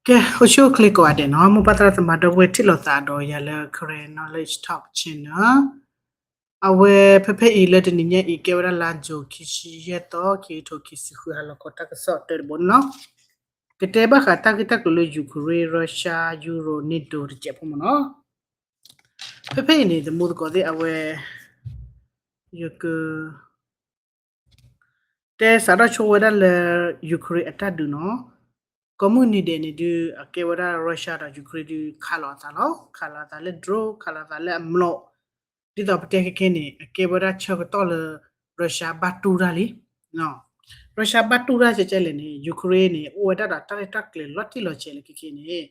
ကဲ အိၣ်ဆူၣ်အိၣ်ချ့ကိးဂၤဒဲးနီၤ, မိၢ်ပၢ်သရၣ်သမါဒီပုၢ်ဝဲၢ်ထံၣ်လိာ်သးဒီးယၤလၢ Karen Knowledge Talk Channel အဝဲဖဲဖဲအံၤလၢတနံၤညါအံၤ ကဲဝဲဒၣ်လါယူၤ ခံဆံယဲၢ်သီ ခံကထိခံဆံဃု ဟါလီၤခီတၢ်ကစီၣ်တၢတဘိန့ၣ်လီၤ. ကတဲဘၣ်ဃးတၢ်ဂ့ၢ်တၢ်ကျိၤလၢ Ukraine Russia Euro NATO တစဲးဖိမ့ၢ်နီၤ. ဖဲဖဲအံၤန့ၣ် သမူသကိးသ့ၣ်အဝဲ ယက တဲစးထီၣ်ဆိဝဲဒၣ်လၢ Ukraine အတၢ်ဒုးနီၤ. ကိးမုၢ်နံၤဒဲးန့ၣ်ဒုး အကဲဝဲဒၣ် Russia ဒီး Ukraine ဒုး ခးလိာ်အသးလီၤ. ခးလိာ်အသးလၢ drone ခးလိာ်အသးလၢအမျိာ်, ဒ်သိးပတဲခဲခဲန့ၣ် အကဲဝဲဒၣ်ဆၢကတီၢ်လၢ Russia ဘၣ်တူၢ်တၢ်လံ. Russia ဘၣ်တူၢ်တၢ်ကဲကဲလဲၣ်န့ၣ် Ukraine န့ၣ် အိၣ်ဝဲဒၣ်ဒီးတၢ်ရဲၣ်တၢ်ကျဲၤလီၤတံၢ်လီၤဆဲးလၢခဲခဲန့ၣ်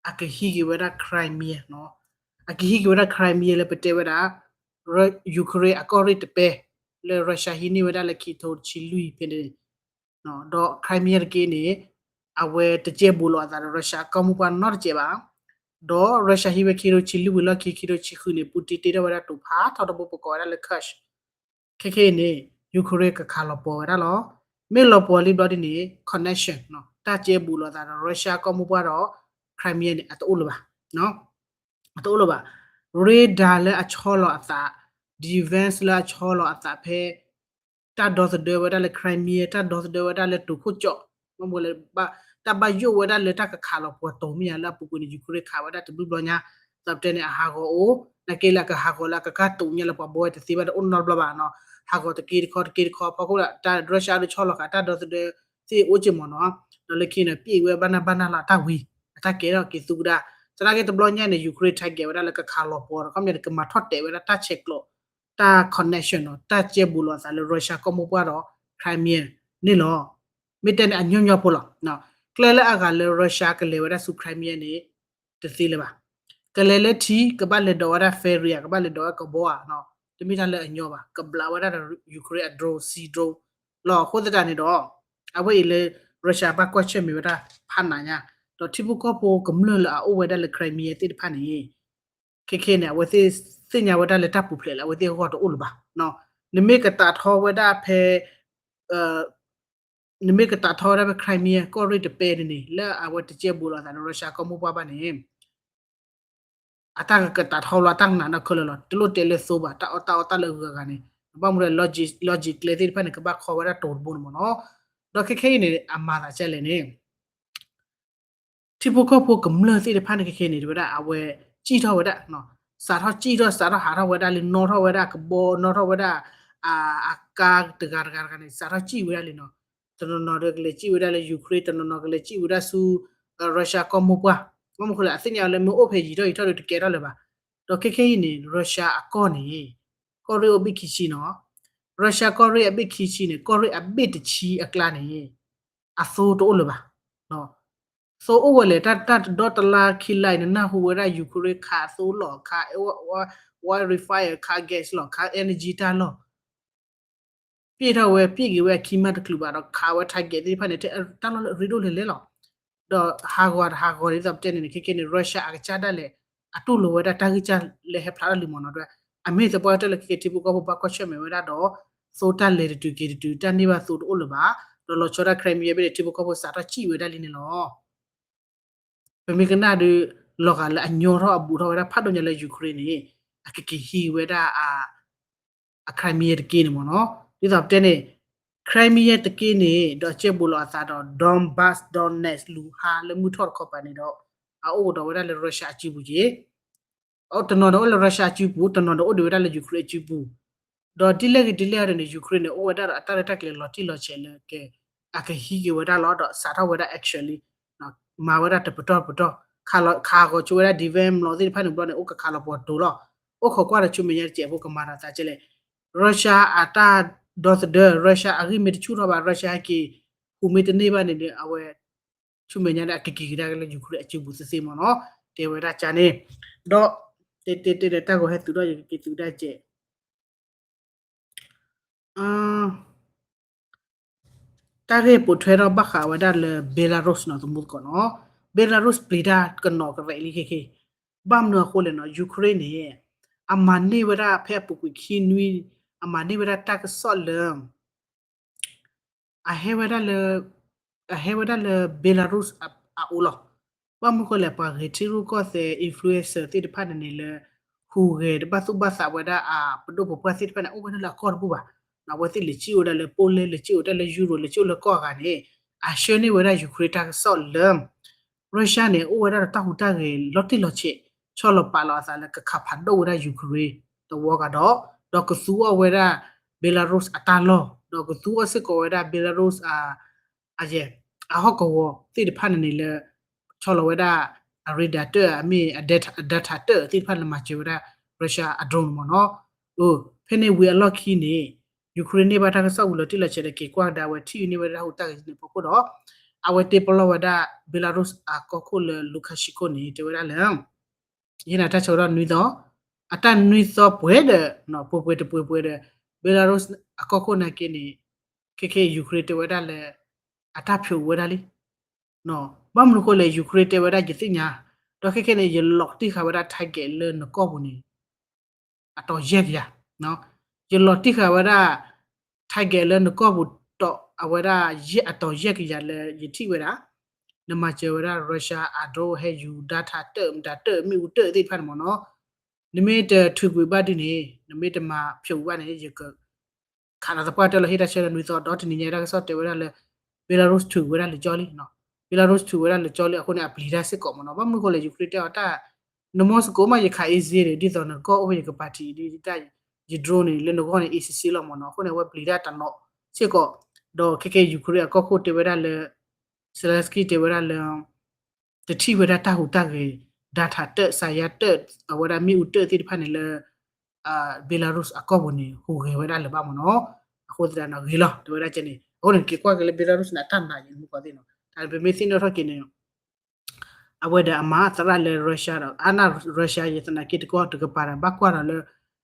အကဟံးက့ၤဝဲဒၣ် Crimea နီၤ. အကဟံးက့ၤဝဲဒၣ် Crimea လၢပတဲဝဲဒၣ် Ukraine အကီၢ်ရ့ၣ်တပဲ လၢ Russia ဟံးန့ၢ်ဝဲဒၣ်လၢခံထိတဆံလွံၢ်ဖဲန့ၣ်, ဒီး Crimea တက့ၢ်န့ၣ် အဝဲတကဲဘူးလိာ်အသးဒီး Russia အကီၢ်မိၢ်ပှၢ်နီတစဲးဘၣ်. ဒီး Russia ဟံးဝဲခံထိတဆံလွံၢ်ဝံၤလီၢ်ခံ ခံထိတဆံဃုန့ၣ် Putin တ့ထီၣ်ဝဲဒၣ်တိၤဖးထီတဘိ ပကိးဝဲဒၣ်လၢ Kursk ခဲခဲအံၤန့ၣ် Ukraine ကခးလီၤပှီၤဝဲဒၣ်လီၤ. မ့ၢ်လီၤပှီၤလံဘျီဒ်န့ၣ် connection တၢ်ကဲဘူးလိာ်အသးဒီး Russia ကီၢ်မိၢ်ပှၢ်ဒီး Crimea န့ၣ် အတအိၣ်လၢၤဘၣ်. အတအိၣ်လၢၤဘၣ်. radar လၢအဆီလီၤအသး, defense လၢအဆီလီၤအသးဖဲ တၢ်ဒီသဒၢဝဲဒၣ်လၢ Crimea တၢ်ဒီသဒၢဝဲဒၣ်လၢတိၤခိၣ်ကၠီၣ်, မ့ၢ်လၢ တၢ်ဘၣ်ယိၣ်ဝဲဒၣ်လၢတၢ်ကခးလီၤပှီၤတိၤမ့ၢ်ဧါလၢအပူၤကွံာ်န့ၣ် Ukraine ခးဝဲဒၣ်တဘျုးဘျီညါ, သးပတဲန့ၣ် အဟးဂီၤအိၣ်, နာ်က့လၢအကဟးဂီၤလၢအကကၢ်တိၤညါလၢပှၤဘီဝဲတသ့ဘၣ်တအိၣ်နီတဘျီဘၣ်နီၤ, ဟးဂီၤတက့တခီတက့တခီ ဖီခိၣ်ဒၣ် တၢ် Russia ဒုးဆီလီၤဃာ်တၢ်ဒီသဒၢသ့ၣ်အိၣ်က့မ့ၢ်နီၤ, ဒီးလၢခံန့ၣ် ပျဲဝဲဘၣ်နၢ်ဘၣ်နၢ်လီၤအတၢ်ဝံၤ, အတၢ်ကဲထီၣ်က့ၤသူကဒါ, သနာ်က့တဘျီညါန့ၣ် Ukraine target ဝဲဒၣ်လၢကခးလီၤပှီၤဒီး ခီပညီန့ၣ် ကမၤထီၣ်တဲာ်ဝဲဒၣ်တၢ်ဆဲးကျိး တၢ် connection နီၤ, တၢ်ကဲဘူးလိာ်အသးလၢ Russia ကီၢ်မိၢ်ပှၢ်ဒီး Crimea န့ၣ်လီၤ. မ့ၢ်တဲန့ၣ်အညီညီဖိလီၤ. ကျဲလၢအဂၤလၢ Russia ကလဲၤဝဲဒၣ်ဆူ Crimea န့ၣ် တသ့လၢၤဘၣ်. ကလဲၤလၢထံ ကဘၣ်လဲၤဒိးဝဲဒၣ် ferry ဧါ, ကဘၣ်လဲၤဒိးဝဲကဘီဧါ, တမ့ၢ်တၢ်လၢအညီဘၣ်. ကဘျးဝဲဒၣ်ဒီး Ukraine အ drone, sea drone လီၤ. အဃိသတးန့ၣ်ဒီး အဝဲအံၤလၢ Russia ဘၣ်ကွၢ်ဆၢၣ်မဲာ်ဝဲဒၣ်ဖးနးညါ, ဒီးထံဖိကီၢ်ဖိကမျၢၢ်လၢအအိၣ်ဝဲဒၣ်လၢ Crimea သ့ၣ်တဖၣ်န့ၣ် ခဲခဲန့ၣ် အဝဲသ့ၣ်သ့ၣ်ညါဝဲဒၣ်လၢတၢ်ပူၤဖျဲးလၢအဝဲသ့ၣ်အဂီၢ်တအိၣ်လၢၤဘၣ်. နမ့ၢ်ကတးထီဝဲဒၣ်ဖဲ နမ့ၢ်ကတးထီဝဲဒၣ်ဖဲ Crimea ကီၢ်ရ့ၣ်တပဲန့ၣ်န့ၣ် လၢအဝဲတကဲဘူးလိာ်အသးဒီး Russia ကီၢ်မိၢ်ပှၢ်ဘၣ်န့ၣ် အတၢ်ကကတးထီလီၤ အတၢ်ကနးနီၢ်ခဲလၢာ်လီၤ. တလိၣ်တဲလၢသိဘၣ်, တၢ်အီၣ်တၢ်အီတၢ်လၢအဂုၤအဂၤန့ၣ် ဘၣ်မနုၤလဲၣ် logic ကျဲသ့ၣ်တဖၣ်န့ၣ် ကဘၣ်ခီဝဲဒၣ်တိၤတဘိန့ၣ်မ့ၢ်နီၤ. ဒီးခဲခဲအံၤန့ၣ် အမၤသးဒ်လဲၣ်န့ၣ် ထံဖိကီၢ်ဖိကမျၢၢ်သ့ၣ်တဖၣ်န့ၣ် ခဲခဲန့ၣ် တဲဝဲဒၣ် အဝဲစံၣ်ထီၣ်ဝဲဒၣ်, စးထီၣ်စံၣ်ထီၣ် စးထီၣ်ဟးထီၣ်ဝဲဒၣ်လံ နီၣ်ထီၣ်ဝဲဒၣ်ကဘီ နီၣ်ထီၣ်ဝဲဒၣ် အကါတဂၤတဂၤတဂၤန့ၣ် စးထီၣ်စံၣ်ဝဲဒၣ်လံနီၤ. တနီၤနီၤဒီးကလဲၤစံၣ်ဝဲဒၣ်လၢ Ukraine, တနီၤနီၤကလဲၤစံၣ်ဝဲဒၣ်ဆူ Russia ကီၢ်မိၢ်ပှၢ်, ဘၣ်မနုၤဃိလဲၣ် အသ့ၣ်ညါလၢမ့ၢ်အိၣ်ဖဲယံာ်ထီၣ်ယံာ်ထီၣ်ဒီးတကဲထီၣ်လၢၤဘၣ်. ဒီးခဲခဲအံၤန့ၣ် Russia အကီၢ်န့ၣ် ကီၢ်ရ့ၣ်အိၣ်ဘ့ၣ်ခံဆံနီၤ. Russia ကီၢ်ရ့ၣ်အဘ့ၣ်ခံဆံန့ၣ် ကီၢ်ရ့ၣ်အဘ့ၣ်တဆံအကျါန့ၣ် အသိတအိၣ်လၢၤဘၣ်. သိအိၣ်ဝဲလဲၣ် တၢ်တဒီတလါခံလါအံၤ နနၢ်ဟူဝဲဒၣ် Ukraine ခးသိလီၤ, ခး oil refinery, ခး gas လီၤ, ခး energy တၢ်လီၢ် ပျဲၢ်ထီၣ်ဝဲ ပျဲၢ်က့ၤဝဲအခံမးတချုးဘၣ်ဒီး ခးဝဲ target သ့ၣ်တဖၣ်န့ၣ် တၢ်လီၢ်လၢအရ့ဒိၣ်လဲၣ်လဲၣ်လီၤ. ဒီးဟးဂီၤတဟးဂီၤဒ်သိးပတဲန့ၣ်န့ၣ် ခဲကဲန့ၣ် Russia အကစၢ်ဒၣ်လဲာ် အတူၢ်လိာ်ဝဲဒၣ်တၢ်ဂံၢ်စၢ်လၢဟဲဖျါထီၣ်လံမ့ၢ်နီၤ. အမ့ၢ်သပှၢ်တၢၢ်လၢခဲကဲထံဖိကီၢ်ဖိဘၣ်ကွၢ်ဆၢၣ်မဲာ်ဝဲဒၣ်ဒီး သိတၢ်လဲၤတတုၤက့ၤတတုၤ တၢ်န့ၢ်ဘၣ်သိတအိၣ်လၢၤဘၣ်. ဒီးလီၤဆီဒၣ် Crimea ဘ့ၣ်န့ၣ် ထံဖိကီၢ်ဖိစးထီၣ်စံၣ်ဝဲဒၣ်လံန့ၣ်လီၤ. ပမ့ၢ်ကနၣ်ဒီး လီၤဂာ်လၢအညီထီၣ်အဘူးထီၣ်ဝဲဒၣ်ဖးဒိၣ်ညါလၢ Ukraine န့ၣ် အကက့ၤဟံးဝဲဒၣ် အ Crimea တက့ၢ်န့ၣ်မ့ၢ်နီၤ. ဒ်သိးပတဲန့ၣ် Crimea တက့ၢ်န့ၣ် ဒီးကဲဘူးလိာ်အသးဒီး Donbas, Donetsk, Luhansk လၢမုၢ်ထီၣ်တခီပၤန့ၣ်ဒီး အအိၣ်ကဒီးဝဲဒၣ်လၢ Russia အစုပူၤက့ၤ တနီၤန့ၣ်အိၣ်လၢ Russia အစုပူၤ, တနီၤန့ၣ်အိၣ်ဒံးဝဲဒၣ်လၢ Ukraine အစုပူၤ, ဒီးဒ်လဲၣ်ဂ့ၤဒ်လဲၣ်ဂ့ၤန့ၣ် Ukraine န့ၣ် အိၣ်ဝဲဒၣ်ဒီးအတၢ်ရဲၣ်တၢ်ကျဲၤလီၤတံၢ်လီၤဆဲးလၢက အကဟံးက့ၤဝဲဒၣ်လီၤ ဒီးစးထီၣ်ဝဲဒၣ် actually မၤဝဲဒၣ်တပတီၢ်တပတီၢ်, ခးဂီၤဆိဝဲဒၣ် defense လီၤသ့ၣ်တဖၣ်န့ၣ်ဘျီန့ၣ် အိၣ်ကခးလီၤပှီၤဒိလီၤ, အိၣ်ခိးကွၢ်ဒီးဆူမဲာ်ညါတစဲးဖိကမၤဒီးသးကဲလဲၣ်, Russia အတၢ်ဒီသဒၢ Russia အဂံၢ်မ့ၢ်တဆူၣ်ထီၣ်ဘၣ် Russia ဟဲက့ၤ ဟူးမ့ၢ်တန့ၢ်ဘၣ်န့ၣ်ဒီး အဝဲ ဆူမဲာ်ညါန့ၣ် အကက့ၤကဒါက့ၤလၢ Ukraine အစုပူၤသ့သ့မ့ၢ်နီၤ, တဲဝဲဒၣ်ကန့ၣ်, ဒီး တဲတဲတဲဒီးတၢ်ဂီၤဟဲသုးဒီးယကက့ၤသုးဒၣ်ကဲး တၢ်ဂ့ၢ်ပိာ်ထွဲထီၣ်ဘၣ်ဃးဝဲဒၣ်လၢ Belarus နီၤ သမူသကိးနီၤ, Belarus ပျံၤတၢ်ကနီၤကရဲးလံခဲခဲ, ဘၣ်မနုၤအဃိလဲၣ်နီၤ Ukraine န့ၣ် အမၤန့ၢ်ဝဲဒၣ်ဖဲအပူၤကွံာ်ခံနွံ, အမၤန့ၢ်ဝဲဒၣ်တၢ်ကစီၣ်လၢ အဟဲဝဲဒၣ်လၢ အဟဲဝဲဒၣ်လၢ Belarus အအိၣ်လီၤ. ဘၣ်မနုၤဃိလဲၣ် ပှၤဂဲၤထံရူၢ်ကီၢ်သဲး influencer သ့ၣ်တဖၣ်န့ၣ်န့ၣ်လၢ ဟူးဂဲၤတဘၣ်သူၣ်ဘၣ်သးဝဲဒၣ်အပဒိၣ်ပပှၢ်သ့ၣ်တဖၣ်န့ၣ် အိၣ်ဝဲဒၣ်လၢအကီၢ်တပူၤဘၣ်. အဝဲသ့ၣ်လဲၤစံၣ်အိၣ်ဝဲဒၣ်လၢ Poland လဲၤစံၣ်အိၣ်ဝဲဒၣ်လၢ Europe လဲၤစံၣ်အိၣ်လၢကီၢ်အဂၤန့ၣ် အဆှၢန့ၢ်ဝဲဒၣ် Ukraine တၢ်ကစီၣ်လၢ Russia န့ၣ် အိၣ်ဝဲဒၣ်ဒီးတၢ်ဟူးတၢ်ဂဲၤလီၤတံၢ်လီၤဆဲး ဆီလီၤပာ်လီၤအသးလၢကခးဖးဒိၣ်ဝဲဒၣ် Ukraine တဝီကဒီး, ဒီးကသူအီၤဝဲဒၣ် Belarus အတၢ်လီၢ်, ဒီးကသူအီၤစ့ၢ်ကီးဝဲဒၣ် Belarus အ အဟီၣ်ကဝီၤသ့ၣ်တဖၣ်န့ၣ်န့ၣ်လၢ ဆီလီၤဝဲဒၣ် အ radar တၢၢ် အမ့ၢ် အ data တၢၢ်သ့ၣ်တဖၣ်လၢမၤစၢၤဝဲဒၣ် Russia အ drone မ့ၢ်နီၤ. ဖဲန့ၣ်ဝံၤအလီၢ်ခံန့ၣ် Ukraine န့ၢ်ဘၣ်တၢ်ကစီၣ်ဝံၤလီၤတံၢ်လီၤဆဲးဒီးက့ၤကွၢ်ကဒါဝဲ ထံၣ်န့ၢ်ဝဲဒၣ်တၢ်ဟူးတၢ်ဂဲၤန့ၣ်အဖီခိၣ်ဒီး အဝဲတ့ပလီၢ်ဝဲဒၣ် Belarus အကီၢ်ခိၣ်လၢ Lukashenko န့ၣ် တဲဝဲဒၣ်လၢ ယဟ့ၣ်နၤတၢ်ဆၢကတီၢ်နွံသီ, အတၢ်နွံသီပှဲၤဒီး ပှဲၤပှဲၤတပှဲၤပှဲၤဒီး Belarus အကီၢ်ခိၣ်နာ်က့န့ၣ် ခဲခဲ Ukraine တဲဝဲဒၣ်လၢ အတၢ်ဖျိးဝဲဒၣ်လံ. ဘၣ်မနုၤဃိလဲၣ် Ukraine တဲဝဲဒၣ်ယသ့ၣ်ညါ, ဒီးခဲခဲန့ၣ် ယလီၤတံၢ်ဃာ်ဝဲဒၣ် target လၢနကီၢ်ပူၤန့ၣ် အတီၤယဲၢ်ကယၤ, ယလီၤတံၢ်ဃာ်ဝဲဒၣ် target လၢနကီၢ်ပူၤတီးအဝဲဒၣ် အတီၤယဲၢ်ကယၤလၢယထံၣ်ဝဲဒၣ်, နမၤစၢၤဝဲဒၣ် Russia အ drone ဟဲယူၤ data တၢၢ် မတၤတၢၢ် မ့ၣ်အူတၢၢ်သ့ၣ်တဖၣ်န့ၣ်မ့ၢ်နီၤ, နမ့ၢ်တထုးကွံာ်ဘၣ်ဒ်န့ၣ် နမ့ၢ်တမၤဖျိးကွံာ်ဘၣ်န့ၣ် ယက ခးနၤသပှၢ်တၢၢ်လီၤ ဟ့ၣ်တၢ်ဆၢလၢနွံသီ ဒီးတနံၤညါတၢ်ကစီၣ်တဲဝဲဒၣ်လၢ Belarus ထုးဝဲဒၣ်လၢကၠီလံ, Belarus ထုးဝဲဒၣ်လၢကၠီလံ အဃိန့ၣ် အပျံၤတၢ်စ့ၢ်ကီးမ့ၢ်နီၤ, ဘၣ်မနုၤဃိလဲၣ် Ukraine တဲအီၤတၢ် နမီၤစကိးမး ယခး easy န့ၣ် ဒ်သိးနကီၢ်အိၣ်ဖဲယကပၤထံး ဒ်တၢ် ယ drone န့ၣ် လၢနဂီၢ်န့ၣ် easy လီၤမ့ၢ်နီၤ, အဃိန့ၣ် အဝဲပျံၤတၢ်တလီးစ့ၢ်ကီး, ဒီးခဲခဲ Ukraine အကီၢ်ခိၣ်တဲဝဲဒၣ်လၢ Zelensky တဲဝဲဒၣ်လၢ တထံၣ်ဝဲဒၣ်တၢ်ဟူးတၢ်ဂဲၤ data တၢၢ် စၤယါတၢၢ် အဝဲဒၣ်မ့ၣ်အူတၢၢ်သ့ၣ်တဖၣ်န့ၣ်လၢ Belarus အကီၢ်ပူၤန့ၣ် ဟူးဂဲၤဝဲဒၣ်လၢၤဘၣ်မ့ၢ်နီၤ, အဃိသတးန့ၣ်ဂ့ၤလီၤ တဲဝဲဒၣ်ကဲန့ၣ်, အဃိန့ၣ် က့ၤကွၢ်က့ၤလၢ Belarus န့ၣ် အတၢ်နာ်ယံၤမူကီၢ်သ့ၣ်နီၤ, တၢ်ပမ့ၢ်သ့ၣ်နီၣ်ထီၣ်က့ၤန့ၣ် အဝဲဒီးအမၤသရၣ်လၢ Russia ဒီး အါန့ၢ် Russia ယသနာ်က့တကီၢ်တကပၤဒီး ဘၣ်ကွၢ်ဒီးလၢ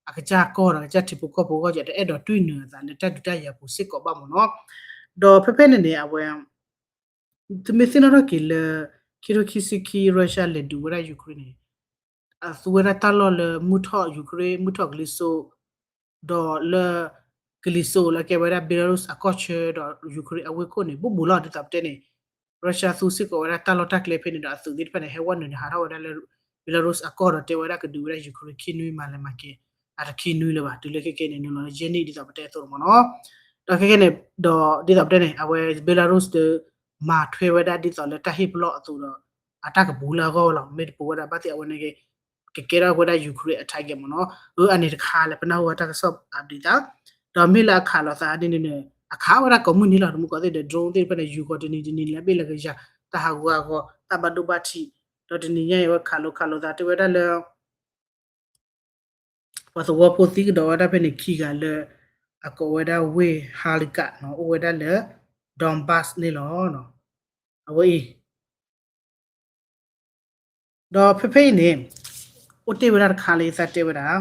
အကစၢ်ကီၢ်ဒီး အကစၢ်ထံဖိကီၢ်ဖိဂီၢ် ယတအဲၣ်ဒိးတွံၢ်နုာ်အသးလၢတၢ်ဒုးတၢ်ယၤပူၤစ့ၢ်ကီးဘၣ်မ့ၢ်နီၤ, ဒီးဖဲဖဲန့ၣ်န့ၣ် အဝဲ သုမ့ၢ်သ့ၣ်နီၣ်ထီၣ်က့ၤလၢ ခံထိခံဆံခံ Russia လဲၤဒုးဝဲဒၣ် Ukraine န့ၣ် အသူဝဲဒၣ်တၢ်လီၢ်လၢမုၢ်ထီၣ် Ukraine မုၢ်ထီၣ်ကလံၤစိး ဒီးလၢ ကလံၤစိးလၢကဲဝဲဒၣ် Belarus အကီၢ်ဆၢဒီး Ukraine အဝ့ၢ်ခိၣ်န့ၣ် ဘူးဘူးလီၤ ဒ်သိးပတဲန့ၣ် Russia သူစ့ၢ်ကီးဝဲဒၣ်တၢ်လီၢ်တၢ်ကျဲဖဲန့ၣ်ဒီး အသုးသ့ၣ်တဖၣ်န့ၣ် ဟဲဝဲနုာ်န့ၣ် ဟးထီၣ်ဝဲဒၣ်လၢ Belarus အကီၢ်ဒီး တဲဝဲဒၣ်ကဒုးဝဲဒၣ် Ukraine ခံနွံမၤလဲၤမၤက့ၤ အတခံနွံလၢၤဘၣ် တုၤလၢခဲကဲန့ၣ် နုာ်လီၤလၢယဲၢ်နံၣ်ဒ်သိးပတဲအသိးမ့ၢ်နီၤ, ဒီးခဲကဲန့ၣ် ဒီးဒ်သိးပတဲန့ၣ် အဝဲ Belarus ဒီး မၤထွဲဝဲဒၣ်ဒ်သိးလၢတၢ်ဟ့ၣ်ပလီၢ်အသိးဒီး အတၢ်ကပူၤလၢအဂီၢ်ဝဲလီၤ မ့ၢ်တပူၤဝဲဒၣ်ဘၣ်သ့ၣ်အဝဲန့ၣ်က့ ကကဲထီၣ်ဝဲဒၣ် Ukraine အ target မ့ၢ်နီၤ, အၢ အန့ၣ်တခါလၢပနၢ်ဟူဝဲတၢ်ကစီၣ် update သး, ဒီးမ့ၢ်လၢအခးလိာ်သးဒ်န့ၣ်န့ၣ် အခးဝဲဒၣ်ကိးမုၢ်နံၤလီၤ တမူကီၢ်သ့ၣ်ဒီး drone သ့ၣ်တဖၣ်န့ၣ် ယူၤဃီၤတနံၤတနံၤလၢအဘ့ၣ်လၢကယၤ တၢ်ဟးဂူာ်ဟးဂီၤ တၢ်ဘၣ်ဒိဘၣ်ထံး, ဒီးတနံၤညါအံၤဝဲခးလိာ်ခးလိာ်သးတဲဝဲဒၣ်လၢ ပှၤသဝီဖိသံကဒီးဝဲဒၣ်ဖဲန့ၣ်ခံဂၤလၢ အကိးဝဲဒၣ်ဝ့ၢ် Haliga နီၤ အိၣ်ဝဲဒၣ်လၢ Donbas န့ၣ်လီၤ. အဝဲအံၤ ဒီးဖဲဖဲအံၤန့ၣ် အိၣ်တ့ၢ်ဝဲဒၣ်တခါလၢယသးတဲဝဲဒၣ်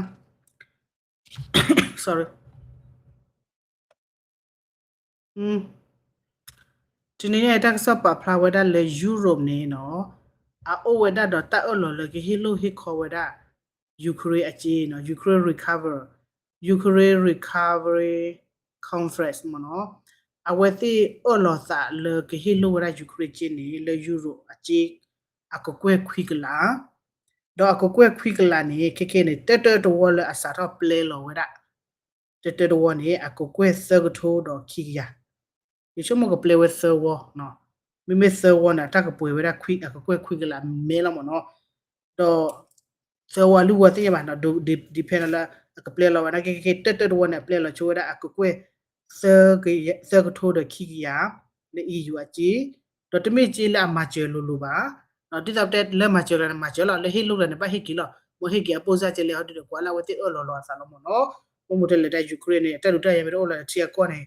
sorry တနံၤညါအံၤတၢ်ကစီၣ်ပာ်ဖျါဝဲဒၣ်လၢ Europe န့ၣ်နီၤ အအိၣ်ဝဲဒၣ်ဒီးတၢ်အၢၣ်လီၤလၢကဟ့ၣ်လိၣ်ဟ့ၣ်ခီဝဲဒၣ် Ukraine အစ့နီၤ Ukraine recover Ukraine Recovery Conference မ့ၢ်နီၤ အဝဲသ့ၣ်အၢၣ်လီၤသးလၢကဟ့ၣ်လိၣ်ဝဲဒၣ် Ukraine စ့န့ၣ် လၢ Europe အစ့ အကကွဲၢ်ခွံကလး ဒီးအကကွဲၢ်ခွံကလးန့ၣ် ခဲခဲန့ၣ် တၢတၢတဝီလၢအစးထီၣ်ပျဲလီၤဝဲဒၣ် တၢတၢတဝီန့ၣ် အကကွဲၢ်သၢကထိဒီးခံကယၤ ယဆိကမိၣ်ကပျဲဝဲသၢဝီ, မ့မ့ၢ်သၢဝီန့ၣ် အတၢ်ကပှဲၤဝဲဒၣ်ခွံ အကကွဲၢ်ခွံကလးမဲလီၤမ့ၢ်နီၤ, ဒီး သၢဝီလွံၢ်ဝီသ့ၣ်ညါဘၣ်နီၤ, depend လၢ အကပျဲလီၤဝဲဒၣ် ခဲခဲခဲ တၢၢ်တၢၢ်တဝီန့ၣ် အပျဲလီၤဆိဝဲဒၣ်အကကွဲၢ် သၢကထိဒီးခံကယၤ လၢ E U အစ့, ဒီးတမ့ၢ်စ့လၢအမၤစၢၤလိၤလိၤဘၣ်, ဒ်သိးပတဲလၢမၤစၢၤလီၤန့ၣ် မၤစၢၤလီၤ လၢဟ့ၣ်လိၣ်လီၤန့ၣ် ဘၣ်ဟ့ၣ်က့ၤလီၤ, မ့ၢ်ဟ့ၣ်က့ၤအပိၢ်စၢ်ကဲလဲၣ်ဟီဒ်ဒီး ကွၢ်လၢအဝဲသ့ၣ်အၢၣ်လီၤလီၤအသးလီၤမ့ၢ်နီၤ, မ့ၢ်မ့ၢ်တဲလဲၤတၢ် Ukraine န့ၣ် တၢ်ဒုးတၢ်ယၤမ့ၢ်တအိၣ်လီၤထံအကီၢ်န့ၣ်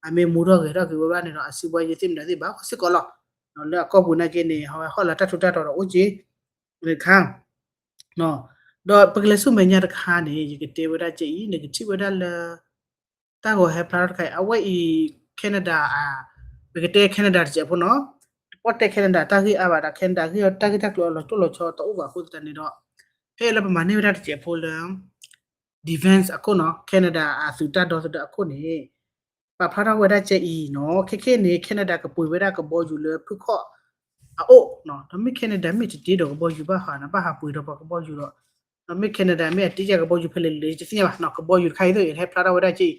အမ့ၢ်မူထီၣ်ဂဲၤထီၣ်က့ၤဝဲဘၣ်န့ၣ်ဒီး အစံးဘှါယဲသ့ၣ်မတၤသ့ၣ်ဘၣ်စ့ၢ်ကီးလီၤ, လၢအကီၢ်ပူၤနာ်က့န့ၣ် ဟီဝဲဟီၣ်လၢတၢ်ထူးတၢ်တီၤဒီးအိၣ်က့ၤ တခါ ဒီးပကလဲၤဆူမဲာ်ညါတခါန့ၣ် ယကတဲဝဲဒၣ်ကဲအံၤ နကထံၣ်ဝဲဒၣ်လၢ တၢ်ဂီၤဟဲဖျါထီၣ်တခါအံၤ အဝဲအံၤ Canada ပကတဲ Canada တစဲးဖိနီၤ, တပီၣ်တဲ Canada တၢ်ဂ့ၢ်အါဘၣ်ဒီး Canada ဂ့ၢ်တၢ်ဂ့ၢ်တၢ်ကျိၤအလီၤတိၢ်လီၤဆီတအိၣ်ဘၣ်အဃိသတးန့ၣ်ဒီး ဖဲလၢပမၤန့ၢ်ဝဲဒၣ်တစဲးဖိလၢ defense အခိၣ်နီၤ Canada အသုးတၢ်ဒီသဒၢအခိၣ်န့ၣ် ပာ်ဖျါထီၣ်ဝဲဒၣ်ကဲအံၤနီၤ, ခဲခဲန့ၣ် Canada ကပှ့ၤဝဲဒၣ်ကဘီယူၤလၢဖုခီၣ်အအိၣ်, ဒီးမ့ၢ် Canada မ့ၢ်တတ့ဒီးကဘီယူၤဘၣ်ဃးနီၤ ဘၣ်ဟးပှ့ၤဒီးပှၤကဘီယူၤဒီး, ဒီးမ့ၢ် Canada မ့ၢ်အတ့ကဘီယူၤဖဲလဲၣ်လဲၣ်တသ့ၣ်ညါဘၣ်နီၤ, ကဘီယူၤတခါအံၤသိးအံၤဟဲဖျါထီၣ်ဝဲဒၣ်ကဲအံၤ,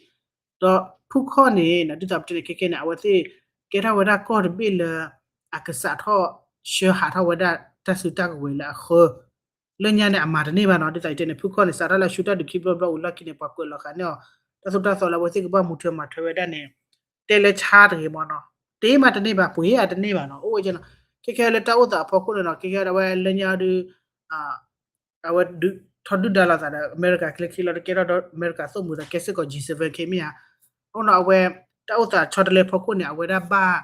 ဒီးဖုခီၣ်န့ၣ် ဒ်သိးပတဲန့ၣ် ခဲခဲန့ၣ် အဝဲသ့ၣ်ကဲထီၣ်ဝဲဒၣ်ကီၢ်တဘ့ၣ်လၢ အကစးထီၣ်ဆှၢဟးထီၣ်ဝဲဒၣ်တၢ်စုတၢ်ကဝဲၤလၢအဃၢ လၢညါန့ၣ် အမၤတန့ၢ်ဘၣ်နီၤ, ဒ်သိးအံၤတဲန့ၣ် ဖုခီၣ်န့ၣ် စးထီၣ်လၢဆူတၢ်ဒုးခံဘျီဘျီဝံၤလီၢ်ခံန့ၣ် ပှၤကွဲးလီၤဃာ်န့ၢ်အီၤ တၢ်သိၣ်တၢ်သီလၢအဝဲသ့ၣ်ကဘၣ်မူထွဲမၤထွဲဝဲဒၣ်န့ၣ် တဲလၢဆါတဂ့ၤမ့ၢ်နီၤ, တ့မးတန့ၢ်ဘၣ် ပှ့ၤဧါတန့ၢ်ဘၣ်နီၤ, အိၣ်ဝဲကနီၤ, ခဲခဲလၢတၢ်အိၣ်သးအဖီခိၣ်န့ၣ်နီၤ ခဲခဲအဝဲလၢညါဒုး အဝဲဒုးထီၣ်ဒုၣ်ဒါလိာ်သးဒီး အမဲရကၤကျဲခံလီၤ တကဲထီၣ်ဒီးအမဲရကၤသိၣ်မှံၤဒီး ကဲစ့ၢ်ကီး G seven ခဲမ့ၢ်ဧါ, အဃိနီၤ အဝဲ တၢ်အိၣ်သးဆီတလဲဖီခိၣ်န့ၣ် အဝဲဒၣ်ဘၣ်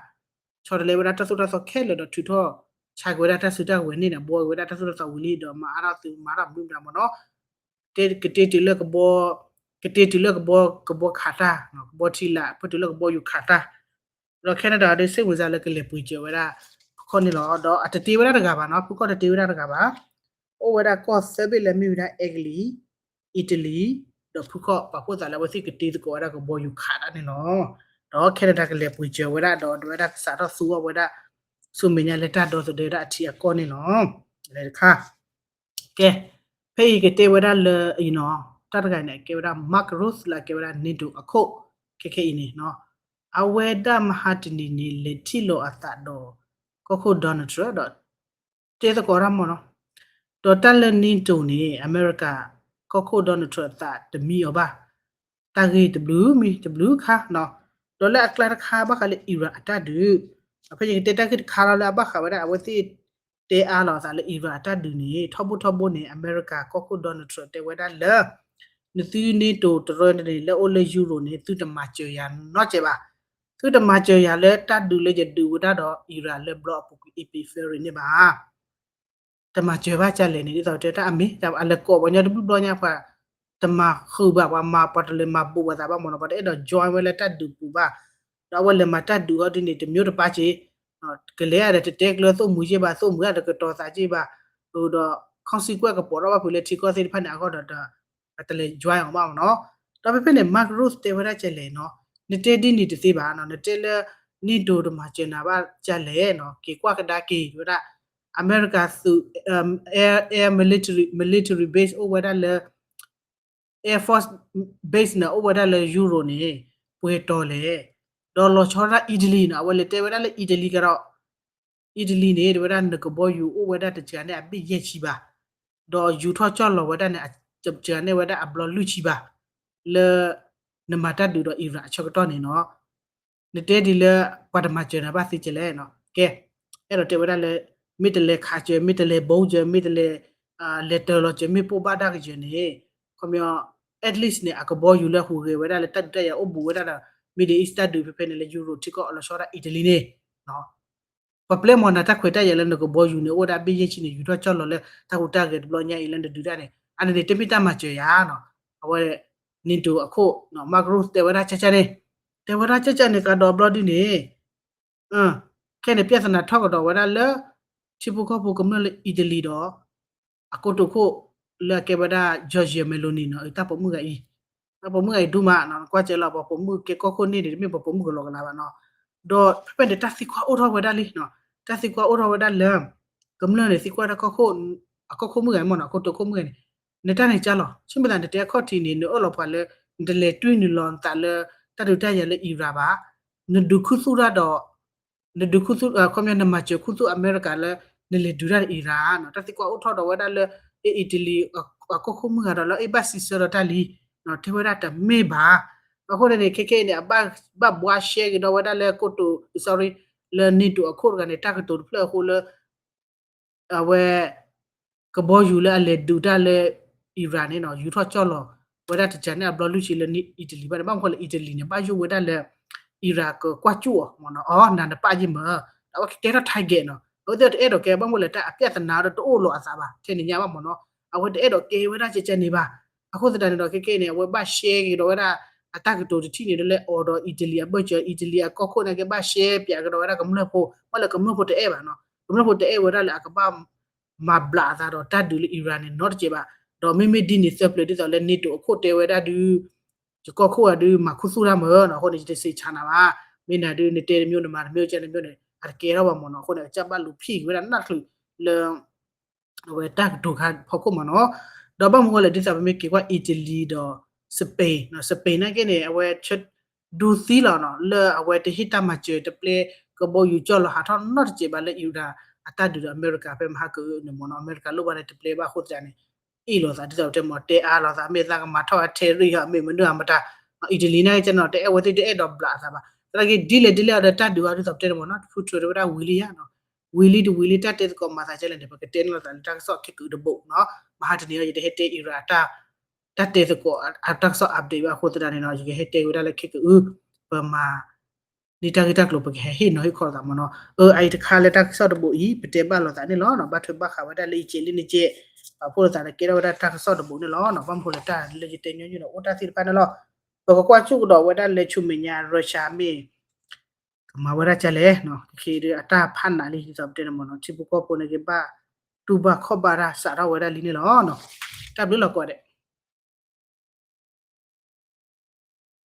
ဆီတလဲဝဲဒၣ်တၢ်သိၣ်တၢ်သီခဲလၢာ်ဒီးထုးထီၣ်ဆါက့ၤဝဲဒၣ်တၢ်စုတၢ်ကဝဲၤန့ၣ်ဒီး ဘှီက့ၤဝဲဒၣ်တၢ်သိၣ်တၢ်သီဝံၤလံဒီး မၤအါထီၣ်သုးမၤထီၣ်မနုၤမတၤမ့ၢ်နီၤ, ကတ့တုၤလၢကဘီ ကတ့တုၤလၢကဘီ ကဘီခးတၢ် ကဘီထံလာ် ဖဲတုၤလၢကဘီယူၤခးတၢ် ဒီး Canada ဒီး စ့ၢ်ဝံၤစါလၢကလဲၤပှ့ၤစၢၤဝဲဒၣ် ဖုခီၣ်န့ၣ်လီၤ. ဒီးအတတ့ဝဲဒၣ်တဂၤဘၣ်နီၤ, ဖုခီၣ်တတ့ဝဲဒၣ်တဂၤဘၣ်. အိၣ်ဝဲဒၣ်ကီၢ်သၢဘ့ၣ်လၢမ့ၢ်ဝဲဒၣ် Italy, Italy ဒီးဖုခီၣ် ပာ်ဖှိၣ်သးလၢအဝဲသ့ၣ်ကတ့သကိးဝဲဒၣ်ကဘီယူၤခးတၢ်န့ၣ်လီၤ. ဒီး Canada ကလဲၤပှ့ၤစၢၤဝဲဒၣ် ဒီးဝဲဒၣ်ကစးထီၣ်သူအီၤဝဲဒၣ် ဆူမဲာ်ညါလၢတၢ်ဒီသဒၢဒၣ်အထံအကီၢ်န့ၣ်လီၤ. လဲၤတခါ ကဲ, ဖဲအံၤကတဲဝဲဒၣ်လၢအံၤနီၤ, တၢ်တဂၤန့ၣ် ကဲဝဲဒၣ် Mark Rutte လၢအကဲဝဲဒၣ် NATO အခိၣ် ခဲခဲအံၤန့ၣ်နီၤ, အဝဲဒၣ်မဟါတနံၤန့ၣ် လဲၤထံၣ်လိာ်အသးဒီး ကီၢ်ခိၣ် Donald Trump ဒီး တဲသကိးတၢ်မ့ၢ်နီၤ, ဒီးတၢ်လၢ NATO န့ၣ် အမဲရကၤ ကီၢ်ခိၣ် Donald Trump အသးတမံအီၤဘၣ်, တၢ်ဂ့ၢ်တဘျုးမံၤတဘျုးခါနီၤ, ဒီးလၢအကျါတခါဘၣ်ဃးလၢ Iran အတၢ်ဒုး, ဖဲယကတဲတၢ်ဂ့ၢ်တခါလီၤလၢအဘၣ်ဃးဝဲဒၣ် အဝဲသ့ၣ်တဲအါလီၤအသးလၢ Iran အတၢ်ဒုးန့ၣ် ထီဘိထီဘိန့ၣ် အမဲရကၤကီၢ်ခိၣ် Donald Trump တဲဝဲဒၣ်လၢ နသု NATO တရၢန့ၣ် လၢအိၣ်လၢ Europe န့ၣ် သုတမၤစၢၤယၤနီတစဲးဘၣ်, သုတမၤစၢၤယၤလၢတၢ်ဒုးလၢယဒုးဝဲဒၣ်ဒီး Iran လၢဘျီအပူၤကွံာ် April February န့ၣ်ဘၣ်. တမၤစၢၤဘၣ်ကလဲၣ်န့ၣ် ဒ်သိးတဲတၢ်အမ့ၢ် အလဲၤကိးပှၤညီတဘျုးဘျီညါ ပှၤတမၤဃုာ်ဘၣ် ပှၤမၤပှၤတလဲၤမၤဘူးပှၤသးဘၣ်မ့ၢ်နီၤ ပှၤတအဲၣ်ဒိး join ဝဲလၢတၢ်ဒုးပူၤဘၣ်, ဒီးအဝဲလဲၤမၤတၢ်ဒုးအီၤဒ်န့ၣ် တမျိုးတပါက့ၤ, ကလဲၤဒီးတတဲကျၢၤသိၣ်မှံၤက့ၤဘၣ် သိၣ်မှံၤအတကတီၤသးက့ၤဘၣ်, ဒီး consequence ကပိာ်ထီၣ်ဘၣ်ဖုးလၢထံကီၢ်သ့ၣ်တဖၣ်န့ၣ်အဂီၢ်ဒီး တလဲၤ join အီၤဘၣ်မ့ၢ်နီၤ, ဒီးဖဲဖဲန့ၣ် Mark Rutte တဲဝဲဒၣ်ကလဲၣ်နီၤ, နတဲဒ်န့ၣ်တသ့ဘၣ်နီၤ နတဲလၢ NATO တမၤစၢၤနၤဘၣ်ကလဲၣ်နီၤ က့ၤကွၢ်ကဒါက့ၤဝဲဒၣ် အမဲရကၤသုး air military military base အိၣ်ဝဲဒၣ်လၢ air force base န့ၣ် အိၣ်ဝဲဒၣ်လၢ Europe န့ၣ် ပှဲၤတီၤလဲၣ်, ဒီးလီၤဆီဒၣ် Italy နီၤ အဝဲလဲၤတဲဝဲဒၣ်လၢ Italy ကဒီး Italy န့ၣ် တဲဝဲဒၣ်နကဘီယူၤအိၣ်ဝဲဒၣ်တစှၤန့ၣ်အဘ့ၣ်ယဲၢ်ဆံဘၣ်, ဒီးယူၤထီၣ်ကၠီၣ်လီၤဝဲဒၣ်န့ၣ် တစှၤန့ၢ်ဝဲဒၣ်အဘျီလွံၢ်ဆံဘၣ်, လၢ နမၤတၢ်ဒုးဒီး Iran အဆၢကတီၢ်န့ၣ်နီၤ, နတဲဒ်လၢ ပှၤတမၤစၢၤနၤဘၣ်သ့ကလဲၣ်နီၤ, ကဲ, အဲၣ်ဒိးတဲဝဲဒၣ်လၢ မ့ၢ်တလဲၤခးစၢၤ မ့ၢ်တလဲၤဘီစၢၤ မ့ၢ်တလဲၤ လဲၤတၢၤလီၤစၢၤ မ့ၢ်ပိၢ်ဘၣ်ဒၣ်ကစၢၤန့ၣ်, ခီပညီ at least န့ၣ် အကဘီယူၤလၢဟူးဂဲၤဝဲဒၣ်လၢတၢ်ဒုးတၢ်ယၤအိၣ်ဘူးဝဲဒၣ်ဒီး Middle East တၢ်ဒုးဖဲဖဲန့ၣ်လၢ Europe ထံကီၢ်အလီၤဆီဒၣ် Italy န့ၣ် ပှၤပျဲမီၤနၤတၢ်ခွဲးတၢ်ယာ်လၢနကဘီယူၤန့ၣ် အိၣ်ဝဲဒၣ်ဘ့ၣ်ယဲၢ်ဆံန့ၣ် ယူၤထီၣ်ကၠီၣ်လီၤလၢတၢ်ဟူးတၢ်ဂဲၤတဘျီညါအံၤလၢနဒုးတၢ်န့ၣ် အန့ၣ်န့ၣ် တမ့ၢ်တၢ်မၤစၢၤယၤနီၤ, အဝဲ NATO အခိၣ် Mark Rutte တဲဝဲဒၣ်ကၠၢ်ကၠၢ်န့ၣ်, တဲဝဲဒၣ်ကၠၢ်ကၠၢ်န့ၣ် ကဒီးဘျီဒ်န့ၣ် ခဲန့ၣ် ပြဿနာ ထီၣ်ကဒီးဝဲဒၣ်လၢ ထံဖိကီၢ်ဖိကမျၢၢ်လၢ Italy ဒီး အကိတိာ်ခိၣ် လၢအကဲဝဲဒၣ် Giorgia Meloni နီၤ တၢ်ပိာ်မုၣ်ဂၤအံၤ, တၢ်ပိာ်မုၣ်ဂၤအံၤဒူမးနီၤ ကွၢ်စဲလီၤ ပှၤပိာ်မုၣ်ကဲကီၢ်ခိၣ်န့ၣ်န့ၣ် တမ့ၢ်ပှၤပိာ်မုၣ်ကလီကလီဘၣ်နီၤ, ဒီးဖဲဖဲန့ၣ် တၢ်သံကွၢ်အိၣ်ထီၣ်ဝဲဒၣ်လံ, တၢ်သံကွၢ်အိၣ်ထီၣ်ဝဲဒၣ်လၢ ကမျၢၢ်န့ၣ် သံကွၢ်တၢ်ကီၢ်ခိၣ်, အကီၢ်ခိၣ်မုၣ်ဂၤမ့ၢ်နီၤ အကိတိာ်ခိၣ်မုၣ်ဂၤန့ၣ်, နတၢ်န့ၣ်ကၢ်လီၤ ဆိမိၣ်သးနတဲအခီၣ်ထံးန့ၣ် နအၢၣ်လီၤပှၤလၢ နတလဲၤတွံၢ်နုာ်လီၤနသးလၢ တၢ်ဒုးတၢ်ယၤလၢ Iran ဘၣ်, နဒုးခူသူၣ်တၢ်ဒီး နဒုးခူသူၣ် ခီပညီနမၤစၢၤခူသူၣ်အမဲရကၤလၢ နလဲၤဒုးတၢ်ဒီး Iran နီၤ, တၢ်သံကွၢ်အိၣ်ထီၣ်ဒီးဝဲဒၣ်လၢ အံၣ်တလံၤ အကီၢ်ခိၣ်မုၢ်ဂၤဒီးလၢအ့ၣ်ဘၣ်စံးဆၢဒီးတၢ်လံ, တဲဝဲဒၣ်တမ့ၢ်ဘၣ်. အဃိန့ၣ်န့ၣ် ခဲခဲအံၤန့ၣ် အဘၣ်ဘှါရှဲက့ၤဒီးဝဲဒၣ်လၢကီၢ်တိၤ sorry လၢ NATO အခိၣ်တဂၤန့ၣ် တၢ်ကတိၤတဖျၢၣ်အဃိလၢ အဝဲ ကဘီယူၤလၢအလဲၤဒုးတၢ်လၢ Iran န့ၣ်နီၤ ယူၤထီၣ်ကၠီၣ်လီၤဝဲဒၣ်တကးန့ၣ် အဘျီလွံၢ်ဆံလၢအံၣ်တလံၤဘၣ်န့ၣ် ဘၣ်မနုၤဃိလဲၣ် အံၣ်တလံၤန့ၣ် ဘၣ်ယိၣ်ဝဲဒၣ်လၢ Iran ကကွၢ်ကၠူၣ်အီၤမ့ၢ်နီၤ အီ နၤနပာ်ယ့ၢ်မၢ် ဒီးအဝဲကကဲထီၣ် target နီၤ အဝဲသ့ၣ်တအဲၣ်ဒိးကဲ ဘၣ်မနုၤလဲၣ် တၢ်အပြဿနာဒီးတအိၣ်လီၤအသးဘၣ် ထဲန့ၣ်ညါဘၣ်မ့ၢ်နီၤ အဝဲတအဲၣ်ဒိးကဲဝဲဒၣ်ကဲကဲန့ၣ်ဘၣ်. အဃိသတးန့ၣ်ဒီး ခဲခဲအံၤန့ၣ် အဝဲဘၣ်ရှဲက့ၤဒီးဝဲဒၣ် အတၢ်ကတိၤတထံၣ်န့ၣ် လၢအီၤဒီးအံၣ်တလံၤအဘၢၣ်စၢၤ အံၣ်တလံၤအကီၢ်ခိၣ်န့ၣ် ကဘၣ်ရှဲပၠးကဒီးဝဲဒၣ်ကမျၢၢ်ဖိ ဘၣ်လၢကမျၢၢ်ဖိတအဲၣ်ဘၣ်နီၤ ကမျၢၢ်ဖိတအဲၣ်ဝဲဒၣ်လၢအကဘၣ် မၤဘျးအသးဒီးတၢ်ဒုးလၢ Iran န့ၣ် နီတစဲးဘၣ်. ဒီးမ့မ့ၢ်ဒ်န့ၣ်သၢပျၢၤဒ်သိးလၢ NATO အခိၣ်တဲဝဲဒၣ်ဒုး ယကီၢ်ခိၣ်ဂၤဒုး မၤခူသူၣ်တၢ်မၢ်နီၤ အဃိန့ၣ် ယတစံးဆၣ်နၤဘၣ်. မ့ၢ်နၤဒုး နတဲတမျိုး နမၤတမျိုး ကဲတမျိုးန့ၣ် အတကဲထီၣ်ဘၣ်မ့ၢ်နီၤ အဃိန့ၣ် အကစၢ်ဘၣ်လူၤဖံးက့ၤဝဲဒၣ်နၢ်ချုးလၢ အဝဲတၢ်ကတိၤခါဖီခိၣ်မ့ၢ်နီၤ. ဒီးဘၣ်မနုၤဃိလဲၣ် ဒ်သိးပမ့ၢ်က့ၤကွၢ် Italy ဒီး Spain နီၤ Spain နာ်က့န့ၣ် အဝဲဆၢဒူသံလီၤနီၤ လၢအဝဲတဟ့ၣ်တၢ်မၤစၢၤတပျဲကဘီယူၤကၠီၣ်လီၤဟးထီၣ်နီတစဲးဘၣ်လၢ Iran အတၢ်ဒုးဒီးအမဲရကၤဖဲမဟါကအုန့ၣ်မ့ၢ်နီၤ အမဲရကၤလိၣ်ဘၣ်န့ၣ်တပျဲဘၣ်အဃိသတးန့ၣ် အ့ၣ်လိာ်သးဒ်သိးပတဲမ့ၢ် တဲအါလိာ်သး မ့ၢ်သးကမၤထီၣ်အထဲရံၣ်ဟီ မ့ၢ်မနုၤအမတၤ Italy နာ်က့နီၤ တအဲၣ်ဝဲသ့ၣ်တအဲၣ်ဒိးဘျးအသးဘၣ် သနာ်က့ဒ်လဲၣ်ဒ်လဲၣ်အီၤဒီးတၢ်ဒုးအီၤဒ်သိးပတဲန့ၣ်မ့ၢ်နီၤ Putin တဲဝဲဒၣ်ဝံၤလံယါနီၤ ဝံၤလံတဝံၤလံတၢ်တဲသကိးမၤသးဒ်လဲၣ်န့ၣ် ပကတဲန့ၢ်လိာ်သးလၢတၢ်ကစီၣ်ခဲကအုတဘိနီၤ မဟါတနံၤအံၤ ယတဟဲတဲ Iran တၢ်တဲသကိးအတၢ်ကစီၣ် update ဘၣ်အဃိသတးန့ၣ်နီၤ ယကဟဲတဲဝဲဒၣ်လၢခဲကအု ပမၤ န့ၢ်တၢ်ဂ့ၢ်တၢ်ကျိၤ ပကဟဲဟ့ၣ်နီၤဟ့ၣ်ခီလိာ်သးမ့ၢ်နီၤ အအံၤတခါလၢတၢ်ကစီၣ်တဘိအံၤ ပတဲဘၣ်လိာ်သးန့ၣ်လီၤ. ဘၣ်ထွဲဘၣ်ဃးဝဲဒၣ်လၢအံၤကဲးလံန့ၣ်ကဲး ပာ်ဖှိၣ်လိာ်သးဒီးကဲထီၣ်ဝဲဒၣ်တၢ်ကစီၣ်တဘိန့ၣ်လီၤ. ဘၣ်မနုၤဃိလဲၣ် တၢ်လၢယတဲညီနုၢ်န့ၣ် အိၣ်တၢ်သ့ၣ်တဖၣ်န့ၣ်လီၤ. ပကကွၢ်ကၠူၣ်ကဒီးဝဲဒၣ်လၢဆူမဲာ်ညါ Russia မ့ၢ် ကမၤဝဲဒၣ်ကလဲၣ်, ခဲအံၤဒုးအတၢ်ဖးနးလံ ဒ်သိးပတဲန့ၣ်မ့ၢ်နီၤ ထံဖိကီၢ်ဖိန့ၣ်က့ၤဘၣ် တူၢ်ဘၣ်ခီၣ်ဘၣ်တၢ်စးထီၣ်ဝဲဒၣ်လံန့ၣ်လီၤ. တၢ်ဘျုးလီၤကိးဂၤဒဲး.